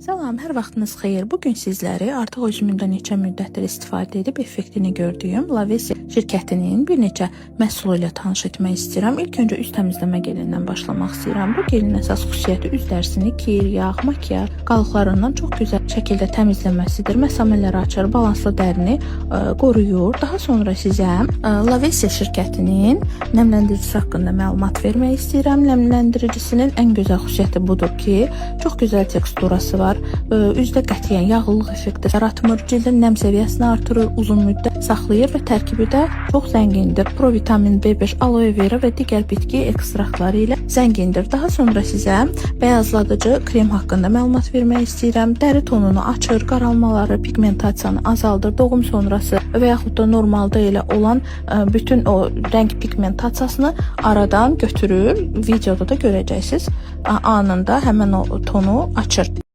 Salam, hər vaxtınız xeyir. Bu gün sizləri artıq özümün də neçə müddətdir istifadə edib effektini gördüyüm Lavesi şirkətinin bir neçə məhsulu ilə tanış etmək istəyirəm. İlk öncə üz təmizləmə gelindən başlamaq istəyirəm. Bu gelin əsas xüsusiyyəti üz dərisini kir, yağ, makiyaj qalıqlarından çox gözəl şəkildə təmizləməsidir. Məsamələri açır, balanslı dərini qoruyur. Daha sonra sizə Lavesi şirkətinin nəmləndiricisi haqqında məlumat vermək istəyirəm. Nəmləndiricisinin ən gözəl xüsusiyyəti budur ki, çox gözəl teksturası var. Üzdə qətiyyən yağlılıq effekti yaratmır, cildin nəm səviyyəsini artırır, uzun müddət saxlayır və tərkibi də çox zəngindir. Provitamin B5, aloe vera və digər bitki ekstraktları ilə zəngindir. Daha sonra sizə bəyazladıcı krem haqqında məlumat vermək istəyirəm. Dəri tonunu açır, qaralmaları, piqmentasiyanı azaldır, doğum sonrası və yaxud da normalda elə olan bütün o rəng piqmentasiyasını aradan götürür. Videoda da görəcəksiniz. Anında həmin o tonu açır.